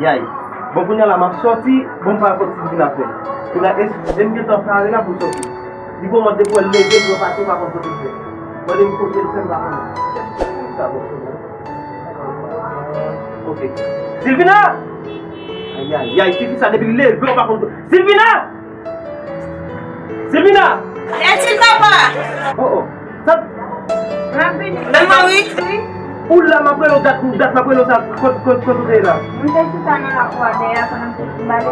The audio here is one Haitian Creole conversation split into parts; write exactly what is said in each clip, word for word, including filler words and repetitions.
Yay. Bon, kounye a la, m ap sòti, bon, m pa konn Silvina fè. Kounye a, e, e m gentan pare la pou sòti. Li gon mòd depi w leve, pou w pase, w pa konn kote l fè. Mande m kote l fè, m pa konnen. Sa bon, se bon. Ok. Silvina! Ayayay, tifi sa depi l leve, w pa konn kote. Silvina! Silvina! Etil papa! Oh, oh. Sa... M ap vini. Mama, wi. Ou la, m ap rele w dat, dat m ap rele w sa, kot, kot, kot ou te ye la? Mwen te chita nan lakou a dèyè a pandan m te fin bale.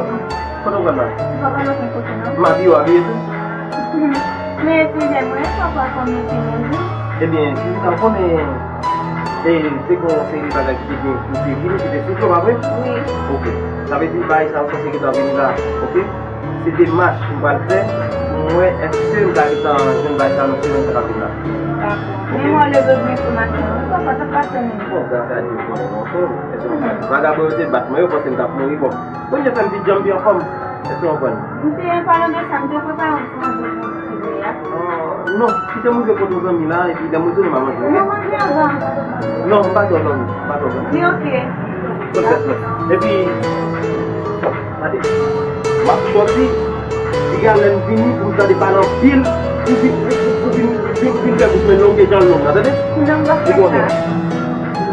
Kote w pral la? M pa pral okenn kote, non. M abiye w abiye tou? Men etil dèyè mwen, papa, kòm etil mwen di. Ebyen, ou konnen, e, te gon seri bagay ki te gen, ki te vini, ki te sou kò, pa vre? Wi. Ok. Sa vle di, bagay sa yo sanse gentan vini la, ok? Se demach m pral fè pou m wè èske m ka gentan jwenn bagay sa nan semèn sa k ap vin la. Dakò. Ok. Men mwen leve byen pou maten an. Wi, papa, sa pase menm. Bon, gras a Dye, ou konnen m anfòm. Èske w konprann? Vagabon yo te bat mwen, yo panse m t ap mouri. Bon, Bondye fè m pi djanm, pi anfòm. Èske w konprann? M te, an palan de sa, m te prepare yon ti manje pou ti vre a. Ah, non, kite m rive kote yon zanmi la, epi lè m retounen, m a manje, ok? Non, manje avan. Non, m pa twò dòmi, m pa twò dòmi. Li ok. Bon fèt mwen. Epi, gade, m ap sòti, piga lè m vini pou m tande pale anpil, pou vin, pou, pou, pou vin, vin, vin fè bouch mwen longe jan l long la, tande? Non, m pa fè sa. Ou konnen.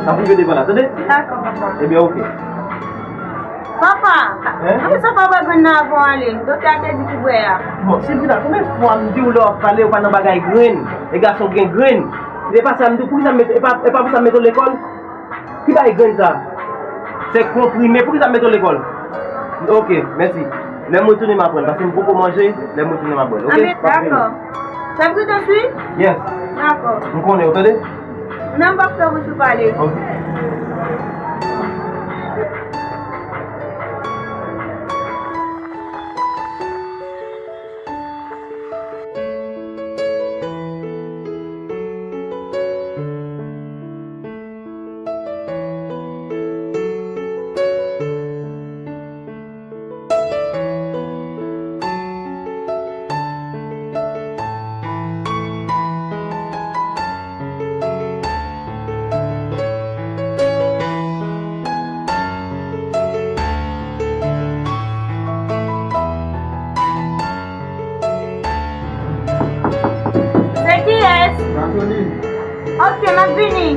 N ap rive devan la, tande? Dakò, papa. Ebyen, ok. Papa, hein? Ann sa papa grenn nan avan w ale. Doktè a te di ki bwè a. Bon, Silvina, konbyen fwa m di w lè w ap pale, ou pa nan bagay grenn? E gason gen grenn. E pa sa m di w, poukisa m mete, e pa, e pa pou sa m mete w lekòl? Ki bagay grenn sa? Se konprime, poukisa m mete w lekòl? Ok, mèsi. Lè m retounen m aprann, paske m poko manje, lè m retounen m ap bwè l, ok? Anben, dakò. Fè pridans, wi. Yes. Dakò. M konnen, ou tande? Non, m p ap fè bouch ou pale. Ok. Se kiyès? Anthony. Ok, m ap vini.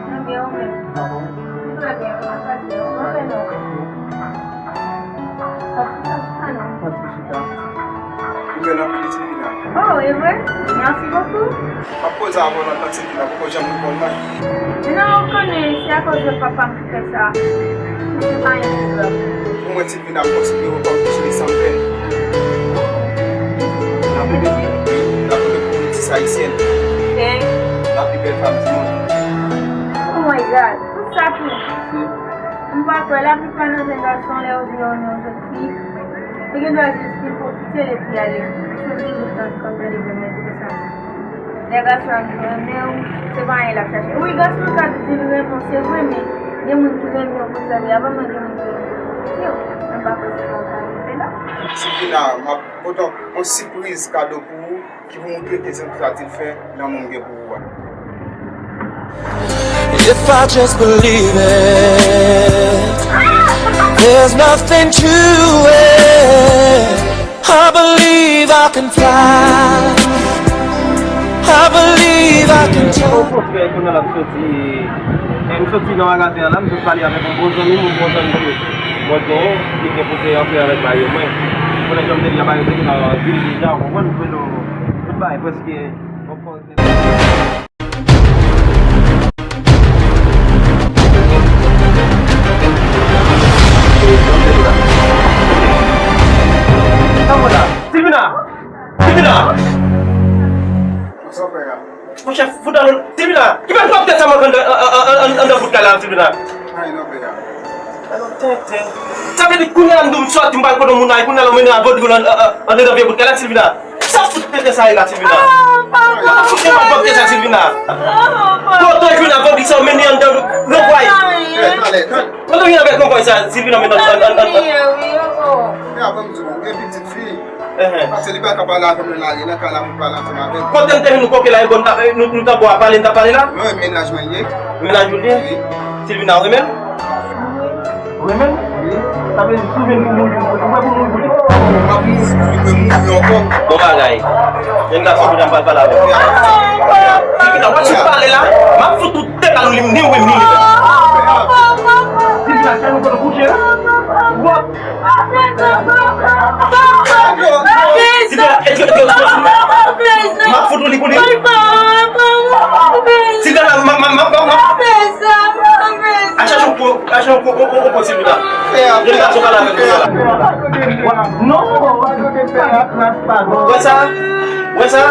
Mwen byen, ou menm? Mwen byen, mwen pa pase. Mwen fè non. Pati chita. Ou bèl anpil, Silvina. Oh, e vre? Merci beaucoup. M ap koze avè w lontan, Silvina, poko janm reponn mwen. Non, ou konnen, se akoz de papa m ki fè sa. Se pa yon pwoblèm. Pou mwen, Silvina, m konsidere w kòm pitit de Sanpèn. N ap rele, n ap rele pou metis ayisyèn. Ok. La pi bèl fanm di mond. Oh my God, tout sa tou. M pa kwè, laplipa nan jèn gason, lè yo di yo renmen yon jèn fi, yo gendwa jis fin pwofite l epi ale. Paske m toujou tann kòm tande granmèt di konsa. Lè gason ap di renmen w, se pa anyen l ap chache. Wi, gason an ka di l renmen w, se vre, men gen moun ki renmen w pou sèvi avè w, men gen moun ki renmen w pou pwofite w. Mwen pa kwè se sa w ta vin fè la. Silvina, m ap pote yon sipriz kado pou ou ki pou moutre ke se sa di l fè nan moun gen pou ou a. And if I just believe it, there's nothing to it. I believe I can fly. I believe I can touch. Okontrè, kounye a la m soti, m soti nan magazen an la, m sot pale avèk yon bon zanmi m, yon bon zanmi ke mwen genyen, li gen pou te antre avèk mayo mwen. Konnen jan m te di a, mayo te gentan vini deja, ou konprann, m kwè nou tout bagay prèske. Silvina! Silvina! Monchè, fout alò. Silvina! Ki bèl pwòpte sa manke anndan, anndan, anndan, anndan bout la, la, Silvina? Ay, non, pè a. Alò, tenten. Sa vle di kounye a m di w m sòti, m pral kote moun la, e kounye a la w mennen avòt ou nan, an, an, andedan vye bout la, Silvina. Sa fout tenten sa ye la, Silvina? Sa fout tenten sa, Silvina? Kote w jwenn avòt sa w mennen anndan ranvway? Kote w jwenn avèk ranvway sa, Silvina, mennen an, an, an, an? E avan m di w, ou gen pitit fi. Enhen. Paske li pa ka pale avè m nan lari, nan kay la pou l pale ansanm avè m. Kote n te vin koke la, e bon, n t ap, nou, nou t ap pale, n t ap pale la? Non, e mennaj mwen li ye. Mennaj ou li ye? Wi. Silvina, ou renmen l? Ou renmen l? Wi. Sa vle di, si w vin pou mouri, ou prè pou mouri pou li? M ap mouri pou li, mwen mouri ankò. Bon bagay. Jèn gason, kounye a m pral pale avè w. Silvina, w ap sot pale la, m ap fout ou de bal, ou li m ni ou menm ni li. Silvina, se nou kote kouche la? W ap Silvana, e, e, e, e, m ap fout ou li pou li. Silvana, m ap, m ap, m ap, m ap, m ap. A chache yon ko, a chache yon ko, yon, yon, yon ko Silvina. Jèn gason pale avè m. Non. Wè sa? Wè sa?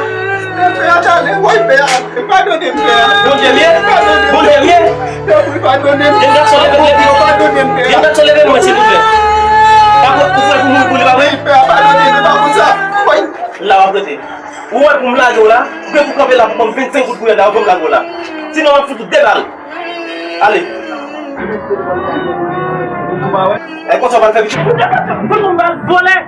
Pè a, tande, woy, pè a. Padone m, pè a. Bondye m ye. Padone m. Bondye m ye. Pè a, padone m. Jèn gason, leve m, leve m. Padone m, pè a. Jèn gason, leve m, silvouplè. Papa, ou prè pou mouri pou li, pa vre? Pè a, padone m, se pa pou sa. Woy. La w ap rete. Ou wè pou m lage w la, ou gen pou kanpe la pou ban m vennsenk goud pou yè la, ou ban m lage w la. Sinon, m ap fout ou de bal. Ale. Ay, konsa w pral fè pitit. Fout yon bal, vòlè!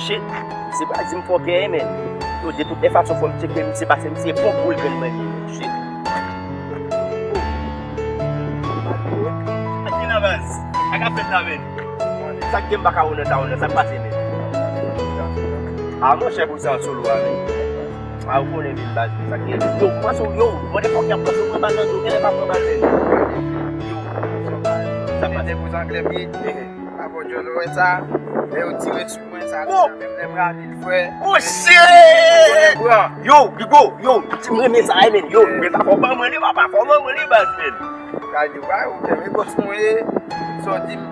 Shit, se pa di m fò kè, men. Yo, de tout lè fason, fò m tcheke misye, paske misye bon boul grenn mwen li ye, men. Shit. Sa k gen nan baz? Sa k ap fèt la, men? Sa k gen m pa ka wè nan ta wè nan, sa k pase, men? A, monchè, pou sa solo a, men. A, ou konnen, men, baz, sa k gen. Yo, panse w, yo, mwen, fòk y ap panse w pran bal nan do, genlè pa pran bal, men. Yo, sa k pase pou sa anglè m ye? Avò Jolo, wè sa? Lè yo tire sou mwen, sa, menm lè m rale l, frè. Oh, shit! Yo, Bigo, yo, ti m renmen sa, men, yo, men pa fò ban mwen li, papa, fò ban mwen li, baz, men. Gade, wè, ou te men bòs mwen ye, sa w di m,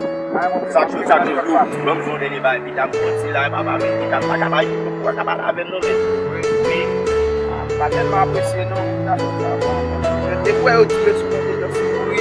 ay, mwen sa tou, sa tou, yo, ban m yon dènye bagay, pita m konn se la, papa, men, pita m pa ka bay, ou pa ka pale avè m, non, men. Wi. M pa tèlman apresye, non, sa, sa, bon. Depi wè yo tire sou mwen, te dòk sou kouri,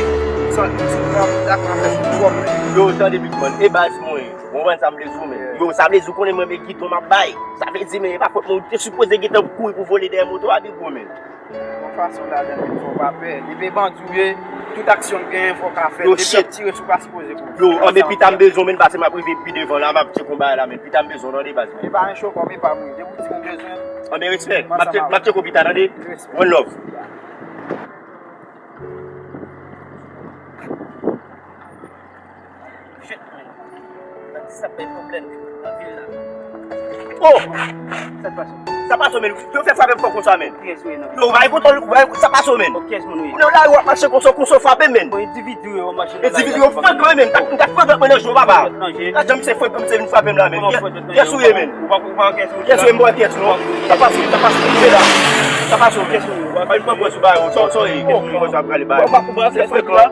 sa, ti pran, m ta pran fè sou kò m. Yo, tande, Big Man, e baz mwen. Ou konprann sa m vle di w, men. Yo, sa vle di w konnen mwen, men giton m ap bay. Sa vle di, men, e pa fòt mwen, ou te sipoze gentan kouri pou vole dèyè moto a, Bigo, men. Yon fason ladan, men, fò w pa pè. Depi bandi w ye, tout aksyon w genyen, fò w ka fè. Depi y ap tire sou, pa sipoze kouri. Yo, anben pita m bezwen w, men, paske m ap rive pi devan la, m ap tcheke yon bagay la, men. Pita m bezwen w, tande, baz. E pa yon chofè, men pa mwen. Depi w di m bezwen. Anben respè. M ap tcheke w pita, tande. One love. Shit, man. Sa bay pwoblèm nan vil la. Oh! Sa pase? Sa pase, men. Yo fè frape m fò konsa, men. Kiyès ou ye, non? Yo, bay kontan, bay, sa pase, men. Bon, kiyès moun ou ye? Ou nan lari, w ap mache konsa, konsa, w frape m, men. Bon, endividi yo, w ap mache nan lari. Endividi yo frekan, men. M t ap frekan mwen nan jou, papa. Lajan misye frekan, misye vin frape m la, men. Kiyès ou ye, men? Ou pa, ou pa kiyès ou ye? Kiyès ou ye, m pa kiyès, non. Sa pase, sa pase, sa pase, kiyès ou ye? Ou pa pran pwès ou ba yo, sa, sa, kiyès ou ye, mwen sa pral ba yo. Ou pa, ou pa kiyès ou ye, la?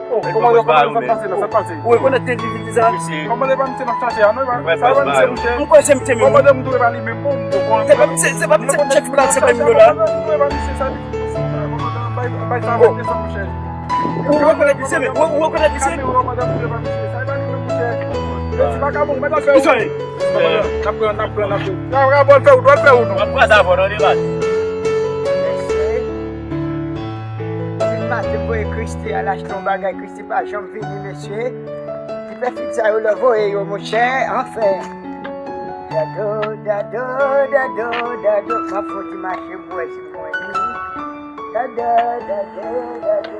Ou rekonèt endividi sa? Kòman e pa misye nan chache a, non, e pa sa, e pa misye, monchè. Ou kwè se misye menm? Ou kwè se misye, se pa misye chèf la, se pa misye la. Ou rekonèt misye, men, ou, ou rekonèt misye, men, ou, ou rekonèt misye? Misye, n ap pran, n ap pran, n ap pran. N ap pran, n ap pran. N ap pran, fè wout, fè wout, non. N ap pran sa fò, tande, baz. Mesye, depi maten m voye Christy al achte yon bagay, Christy pa janm vini, mesye. Ti pè fig sa yo lè voye yo, monchè, anfen. Dado, dado, dado, dado. M ap fè yon ti mache pou wè si m jwenn li. Dado, dado, dado.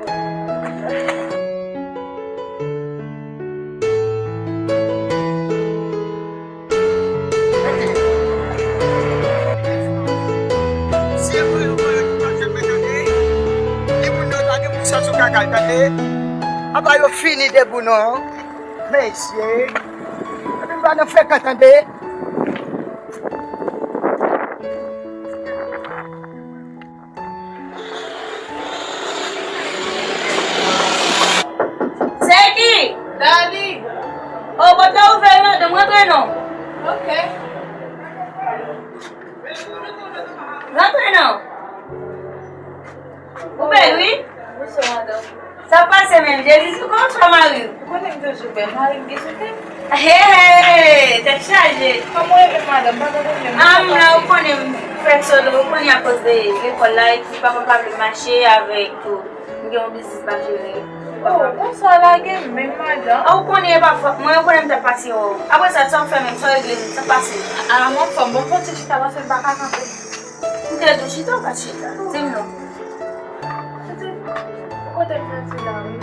Se vre, yo voye yo pa janm tande. Li moun yo tande, moun sa sou kaka, tande. Apa yo fini debout, non. Mesye. Epi m pa nan frekan, tande. Jezi sou konn sa mari. Ou konnen m toujou bèl, mari m gen sou tèt. Hey, tèt chaje. Kòman w ye menm, madanm? Pa tande m menm. Ah, m la, ou konnen m fè solo, ou konnen akoz de lekòl la, epi papa pa vle mache avèk tou. M gen yon biznis m ap jere. Oh, bonswa, lage m menm, madanm. Ah, ou konnen e pa fòt mwen, ou konnen m t ap pase wè w. Apre sa, sa w fè menm, sa w regle menm, sa k pase? A, m anfòm, bon, fò ti chita, paske m pa ka kanpe. M te di w chita, ou pa t chita. Di m non. Kote m soti la, wi.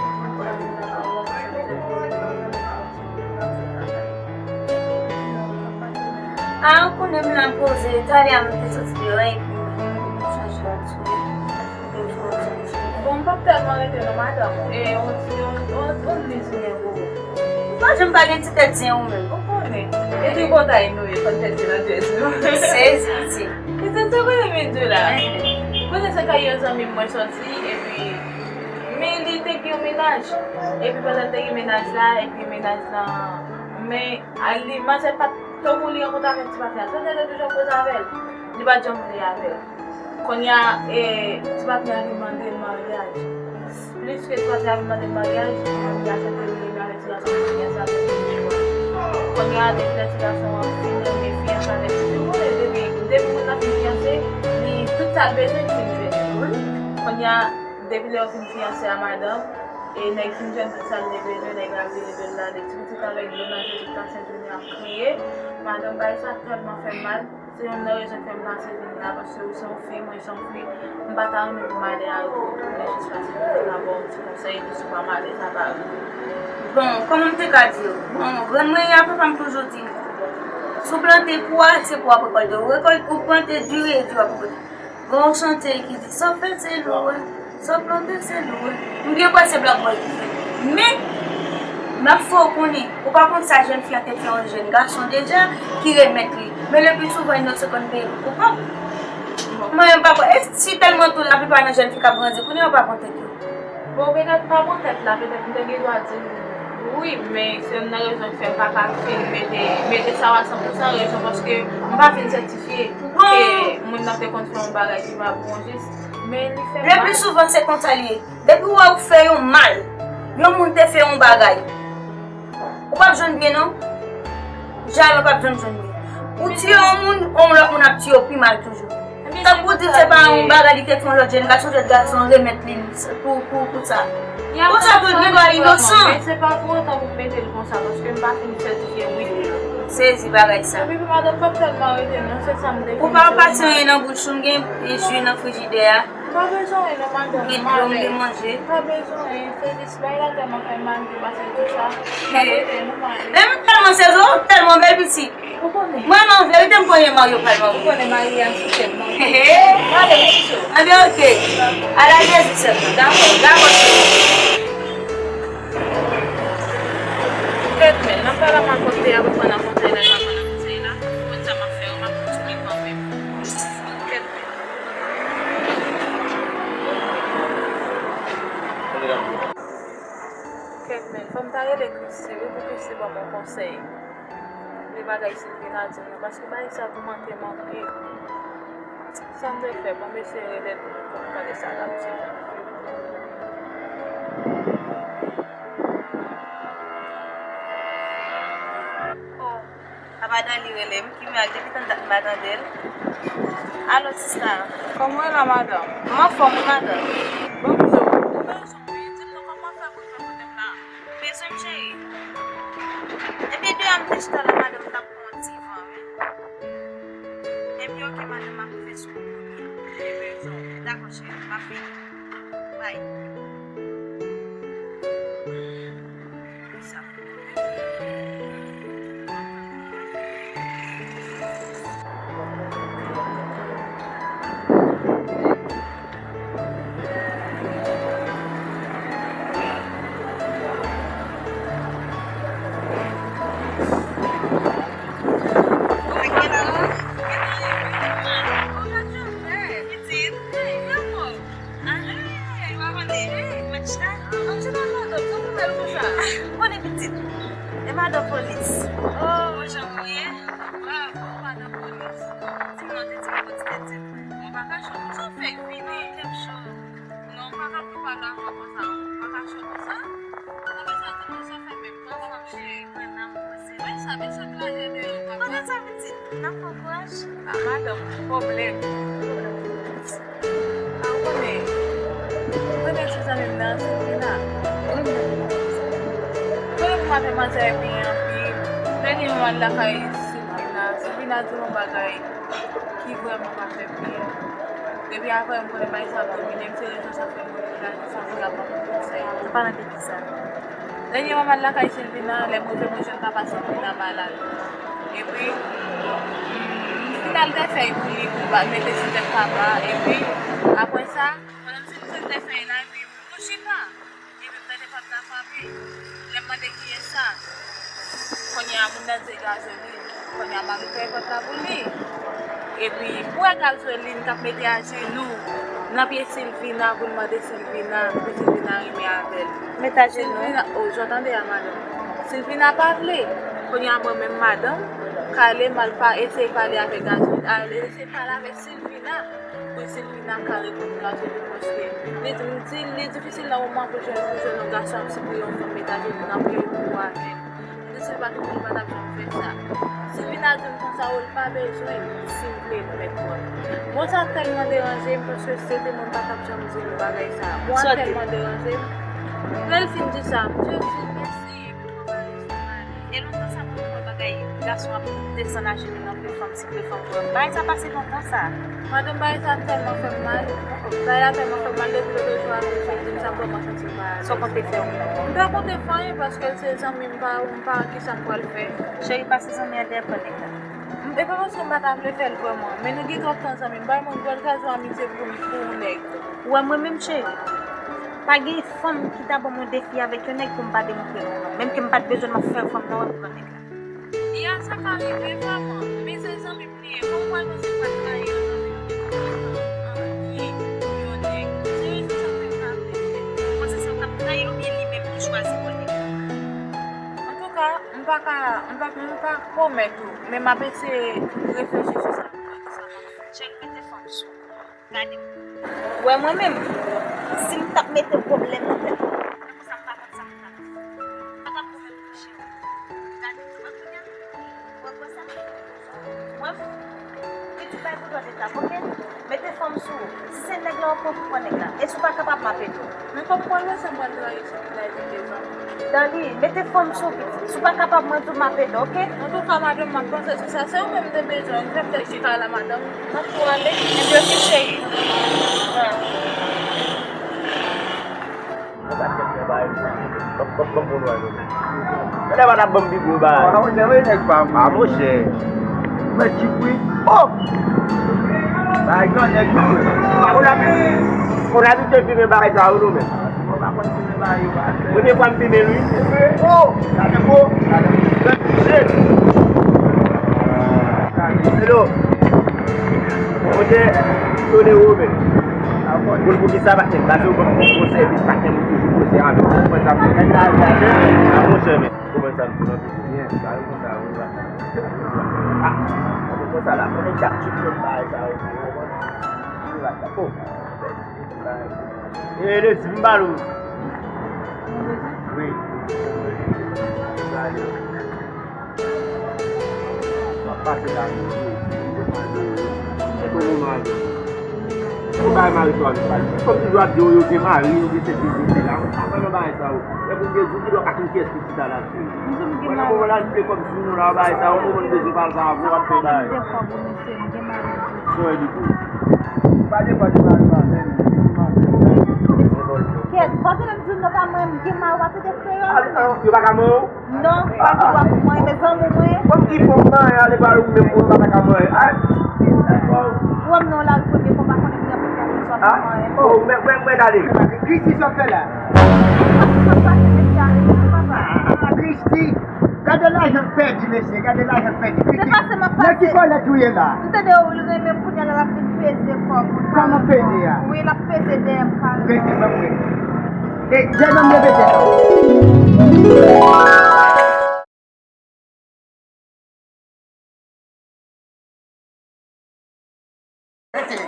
Ah, ou konnen m la poze, talè a m te soti deyò, epi m chanje la tou. Bon, m p ap tèlman rete non, madanm. E, on ti, on, on, on lis mwen pou ou. Ou pa janm pa gen ti tèt zen ou menm. Ou konnen. E tripotay nou ye, fò n tèt zen nan tèt nou. Sezi, zen. E se sa mwen renmen di w la. Konnen se kay yon zanmi m mwen soti, epi, men li te gen yon mennaj. Epi pandan l te gen mennaj la, epi mennaj lan, men, a, li, manzè pa t, tankou li rankontre avèk ti patnè a. Ti patnè a te toujou ap koze avè l. Li pa t janm vle avè l. Kounye a, e, ti patnè a vin mande l maryaj. Pliske ti patnè a vin mande l maryaj, li aksepte li menm avèk ti gason an, kounye a sa vin pi jwa. Kounye a, depi lè ti gason an fin renmen fiyanse avèk li, ou konnen depi, depi moun nan fin fiyanse, li, tout sa l bezwen, li fin jwenn li. Kounye a, depi lè yo fin fiyanse a madanm, e nèg fin jwenn tout sa l te bezwen, nèg la vire do l la, de ti pitit avèk do nan je, tout la sent jounen ap kriye. Madanm, bagay sa tèlman fè m mal. Se youn nan rezon k fè m pase vin la, paske ou se yon fi, mwen se yon fi. M pa ta renmen pou madanm a retounen jis paske m te ka ba w yon ti konsèy, epi si w pa male, sa pa rive. Bon, kòman m te ka di w? Bon, grann mwen ye a, papa m toujou di m, si w plante pwa, se pwa w ap rekòlte. Ou rekòlte, ou plante diri, e diri w ap rekòlte. Gen yon chante ki di, sa w fè se lou, wi. Sa w plante se lou, wi. M byen kwè se Black Boy ki fè l. Men, m ap fè w konnen, ou pa konn sa jèn fi an te fè yon jèn gason deja ki remèt li. Men le pli souvan, inosan konn peye pou koupab. Mwen menm pa kwè. E si tèlman tou laplipa nan jèn fi k ap grandi kounye a yo pa konn tèt yo? Bon, petèt m pa konn tèt la, petèt m te gen dwa di l wi, men se youn nan rezon k fè m pa ka fin mete, mete sa w a san pou san, rezon paske m pa fin sètifye ke moun nan te konn fè yon bagay ki pa bon jis, men li fè mal. Le pli souvan, se konsa l ye. Depi w wè ou fè yon mal, yon moun te fè yon bagay, ou p ap jwenn byen, non. Jamè w p ap janm jwenn byen. Ou tiye yon moun, yon lòt moun ap tiye w pi mal toujou. Tankou w di se pa yon bagay li te fè yon lòt jèn gason, jèn gason remèt li pou, pou, pou sa. Konsa tou, li gen dwa inosan. Men se pa pou otan pou m mete l konsa, paske m pa fin sètifye wi. Sezi bagay sa. Epi madanm p ap tèlman rete non, se sa m te vin di w. Ou pa pase anyen nan bouch ou, m gen ji nan frijidè a. Pa bezwen anyen non, madanm. Gen dlo, m gen manje. Pa bezwen anyen, se jis bagay la tèlman fè m mal, m te pase di sa. Pa rete non, madanm. Men m tèlman sezi, ou tèlman bèl pitit. Ou konnen. Mwen, nan verite, m konnen Mario pral mari. Ou konnen mari a sou tèt mwen. He, he. Mwen ale, mesye. Anben, oke. Ala Jezi, sè mwen. Dakò, dakò, sè mwen. Kèt, men, nan pale m a kote, apre pran nan konsèy la, pran nan konsèy la. Ou konn sa m ap fè, m ap kontinye kanmenm. Kèt, men. Kèt, men, fò m ta rele Christy, wi, pou Christy ban m yon konsèy. De bagay Sylvie la di m nan, paske bagay sa toumante m anpil. Sa m dwe fè? Bon, m eseye rele l pou m tande sa l ap di m. Oh, a madanm li rele m, ki mirak depi tann dat m pa tande l. Alo, sista. Kòman w ye la, madanm? M anfòm, wi, madanm. Bon, m di w, ou bezwen, wi, di m non, kòman w fè pou w jwenn mwen la? Bezwen m, cheri. Ebyen, deyò a m te chita la, madanm, m t ap pran yon ti van, wi. Ebyen, oke, madanm, m ap rive sou ou kounye a. Ebyen, dakò, cheri, m ap vini. Bay. Sa. A madanm, pwoblèm. A, ou konnen, ou konnen ti zanmi m nan, Silvina. Ou konnen pou m ap fè manzè byen anpil. Dènye m al lakay Silvina. Silvina di m yon bagay ki vrèman pa fè byen. Depi apre, m konnen bagay sa ap domine m, se rezon sa fè m rele la, se pou l ap ban m konsèy. Sa pa nan peyi sa. Dènye m al lakay Silvina, lè m rive, mwen jwenn papa Silvina malad. Epi, m fin al dèfèy pou li, pou l mete sou tèt papa. Epi, apre sa, pandan m fin dèfèy la, epi nou chita. Epi m tande pòt la frape. Lè m mande kiyès sa, kounye a moun nan di se Gazolin. Kounye a m al ouvè pòt la pou li. Epi m wè Gazolin k ap mete ajenou nan pye Silvina pou l mande Silvina, pou Silvina renmen avè l. Mete ajenou? Silvina, o, jan w tande a, madanm. Silvina pa vle. Kounye a mwen menm madanm, k ale m al pa eseye pale avèk Gazolin, al eseye pale avèk Silvina. Silvina. Pou Silvina ka reponn Gazolin paske li di, m di, li difisil nan moman pou jwenn, pou jwenn yon gason ap sipliye yon fanm mete ajenou nan pye l pou avè l. M di si l pa t ou, li pa t ap janm fè sa. Silvina di m konsa, o, l pa bezwen m, si l vle l mèt pran m. Mo sa tèlman deranje m paske se te mwen, m pa t ap janm di l bagay sa. Mo a tèlman deranje m. Lè l fin di sa, m di, Jezi, mèsi. E lontan sa mwen wè bagay gason ap desann ajenou nan pye fanm, sipliye fanm pou yo. Bagay sa pase lontan sa. Madanm, bagay sa tèlman fè m mal. Bagay la tèlman fè m mal depi lòt jou a, mwen fè di m sa, vrèman santi m pa alèz. Sa w konte fè ou menm? M pa konte fè anyen paske l se zanmi m, m pa, m pa wè kisa m pral fè. Cheri, pase zanmi an dèyè, pran nèg la. E pa paske m pa ta vle fè l vrèman, men nou gen twòp tan zanmi. M pa renmen pou l kraze yon amitye pou, pou yon nèg. Ou wè mwen menm, cheri? Pa gen fanm ki ta ban mwen defi avèk yon nèg pou m pa demontre l non. Menm ke m pa t bezwen l, m ap fè fanm nan wè m pran nèg la. Ya, sa ka rive vrèman, men se zanmi m li ye. Kòman w panse m pral trayi yon zanmi m ki kontan anpil pou yon nèg? Se rezon sa fè m pa vle fè. Ou panse se ou k ap trayi l oubyen li menm ki chwazi pran nèg la? Antouka, m pa ka, m pa, m pa pwomèt ou, men m ap eseye reflechi sou sa pou m wè kisa m ap fè. Cheri, mete fanm sou ou. Gade m. Ou wè mwen menm, si m t ap mete pwoblèm nan tèt mwen, men konsa m pa konn sa m t ap fè. M pa t ap goumen pou cheri. Gade m, wè kounye a? Ou wè sa? Mwen, pitit bay pou dwat etap, oke? Mete fanm sou ou. Si se nèg la w ap pran, pou pran nèg la. E si w pa kapab, m ap ede w. Men kòm pral wè sa m pral trayi sou Dali, mete fanm. Dali, mete fanm sou ou, pitit. Si w pa kapab, mwen tou, m ap ede w, oke? Antouka, madanm, m ap panse sou sa. Se ou menm m te bezwen. M fè m fè chita la, madanm. M ap tou ale. Ebyen, oke, cheri. Ah. Mwen pa t fè bay. Ban m, ban m, ban m pou nou ale. Gade pa t ap ban m pi gwo bay. Ah, monchè, wi, nèg pa m. Ah, monchè. Mèt Jip, wi. Oh! Bay gran nèg, wi. Ou konn abitye, ou konn abitye fimen bay sa yo, nou menm. Mwen pa konn fimen bay yo, pa. Premye fwa m fimen l, wi. Oh! Gade, oh! Gade. Hello. Monchè, Tony Romain. Moun poukisa pa t gen pase, ou ban m bon sèvis, pa t gen moun toujou koze avè w. Ou konprann sa m di? Nèg la al gade. A, monchè, men. Ou konprann sa m di, non? Byen, sa yo konsa, wi, la. Ah, konsa la, fò nèg ap tchip tout bagay sa yo. Ou konprann? Wi, la, oh. E, le di m ba l ou. Wi. W ap pase la, wi. Mwen mari to avèk pale. Kòm toujou ap di w yo gen mari, yo gen sèt, yo gen sèt la. Mwen pa nan bagay sa yo. Lè pou m te di w ki lè w ka konn kiyès ki chita la. Mwen nan moman la, m vle kòm si nou la, bagay sa yo, mwen konn bezwen pale sa avè w, w ap fè bagay. Sa w di tou. Pa depann de mari w avè m. Kèt, pa tande m di w non, pa mwen, m gen mari, w pa tande kreyòl. Yo pa ka manyen w? Non, pa gen dwa pou mwen, men zanmi mwen. Kòm ki fòm manyen ale pa yo menm pou yo pa ta ka manyen. Ay. Ou wè m nan lari premye fwa, pa konnen ki nan pwofesyon sa pou manyen. Oh, mwen, mwen, mwen gade. Kristi, sa w fè la? Sa k pase, mesye, ale, papa. Ah, Kristi, gade lajan k pèdi, mesye, gade lajan k pèdi. Kristi, nan ki kòlèt ou ye la? M tande w renmen m, kounye a la l ap vin peze kò m. Kòman peze a? Wi, l ap peze dèyè m, kare. Rete, ban m wè. E, jènòm, leve tèt ou. Rete.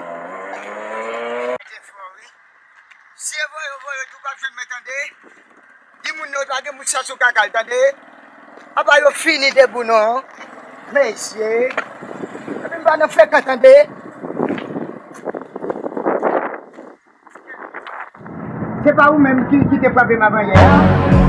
Rete fò, wi. Si e voye, voye, tou p ap jwenn mwen, tande. Di moun yo pa gen moun sa sou kaka l, tande. Apa yo fini debout non. Mesye. Epi m Sa nan frekan tande. Se pa ou menm ki, ki te frape m avan yè a?